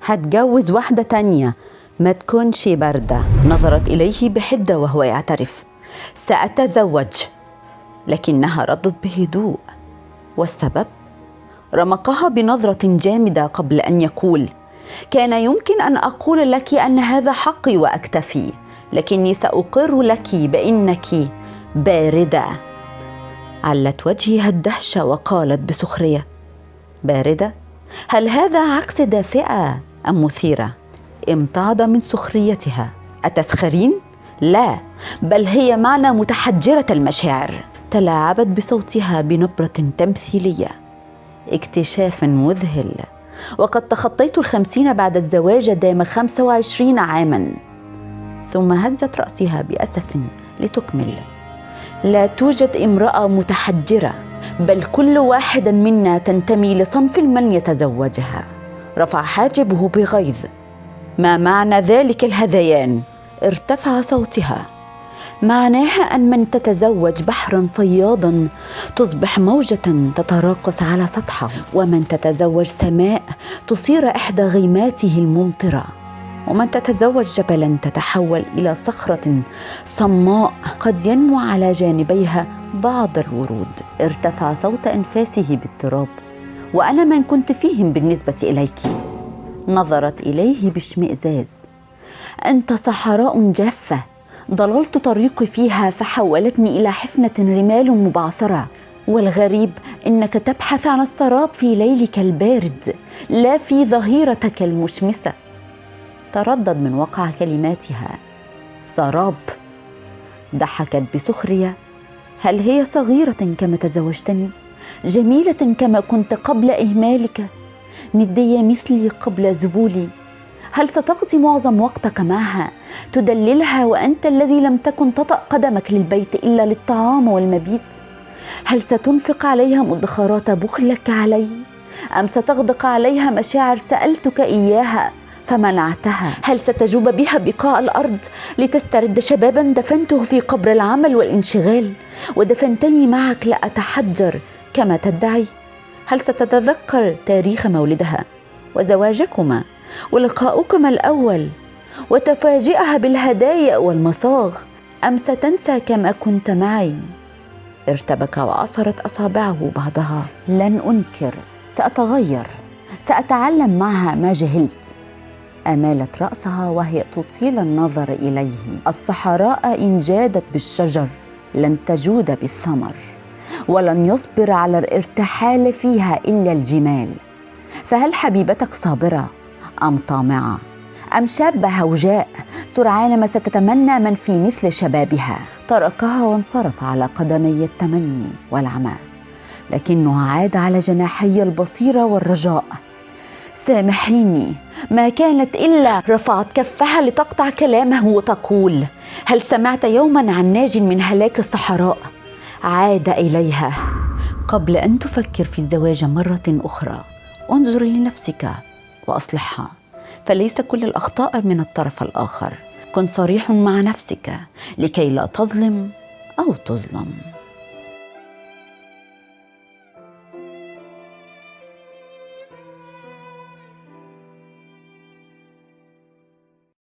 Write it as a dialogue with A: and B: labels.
A: هتجوز واحدة تانية ما تكونش باردة. نظرت إليه بحدة وهو يعترف: سأتزوج. لكنها ردت بهدوء: والسبب؟ رمقها بنظرة جامدة قبل أن يقول: كان يمكن أن أقول لك أن هذا حقي وأكتفي، لكني سأقر لك بأنك باردة. علت وجهها الدهشة وقالت بسخرية: باردة؟ هل هذا عكس دافئة أم مثيرة؟ امتعض من سخريتها: أتسخرين؟ لا، بل هي معنى متحجرة المشاعر. تلاعبت بصوتها بنبرة تمثيلية: اكتشاف مذهل، وقد تخطيت 50 بعد الزواج دام 25 عاما. ثم هزت رأسها بأسف لتكمل: لا توجد امرأة متحجرة، بل كل واحد منا تنتمي لصنف من يتزوجها. رفع حاجبه بغيظ: ما معنى ذلك الهذيان؟ ارتفع صوتها: معناها أن من تتزوج بحرا فياضا تصبح موجة تتراقص على سطحه، ومن تتزوج سماء تصير إحدى غيماته الممطرة، ومن تتزوج جبلا تتحول إلى صخرة صماء قد ينمو على جانبيها بعض الورود. ارتفع صوت أنفاسه باضطراب: وأنا من كنت فيهم بالنسبة إليك. نظرت إليه باشمئزاز: أنت صحراء جافة ضللت طريقي فيها فحولتني إلى حفنة رمال مبعثرة، والغريب إنك تبحث عن السراب في ليلك البارد لا في ظهيرتك المشمسة. تردد من وقع كلماتها: سراب. ضحكت بسخرية: هل هي صغيرة كما تزوجتني؟ جميلة كما كنت قبل إهمالك؟ ندية مثلي قبل ذبولي؟ هل ستقضي معظم وقتك معها تدللها وأنت الذي لم تكن تطأ قدمك للبيت إلا للطعام والمبيت؟ هل ستنفق عليها مدخرات بخلك علي؟ أم ستغدق عليها مشاعر سألتك إياها فمنعتها؟ هل ستجوب بها بقاع الأرض لتسترد شبابا دفنته في قبر العمل والانشغال، ودفنتني معك لأتحجر كما تدعي؟ هل ستتذكر تاريخ مولدها وزواجكما ولقاؤكما الأول وتفاجئها بالهدايا والمصاغ، أم ستنسى كما كنت معي؟ ارتبك وعصرت أصابعه بعضها. لن أنكر، سأتغير، سأتعلم معها ما جهلت. أمالت رأسها وهي تطيل النظر إليه. الصحراء إن جادت بالشجر لن تجود بالثمر، ولن يصبر على الارتحال فيها إلا الجمال. فهل حبيبتك صابرة أم طامعة أم شابة هوجاء سرعان ما ستتمنى من في مثل شبابها؟ تركها وانصرف على قدمي التمني والعمى، لكنه عاد على جناحي البصيرة والرجاء. سامحيني، ما كانت إلا. رفعت كفها لتقطع كلامه وتقول: هل سمعت يوما عن ناج من هلاك الصحراء؟ عاد إليها. قبل أن تفكر في الزواج مرة أخرى انظر لنفسك وأصلحها، فليس كل الأخطاء من الطرف الآخر. كن صريح مع نفسك لكي لا تظلم أو تظلم.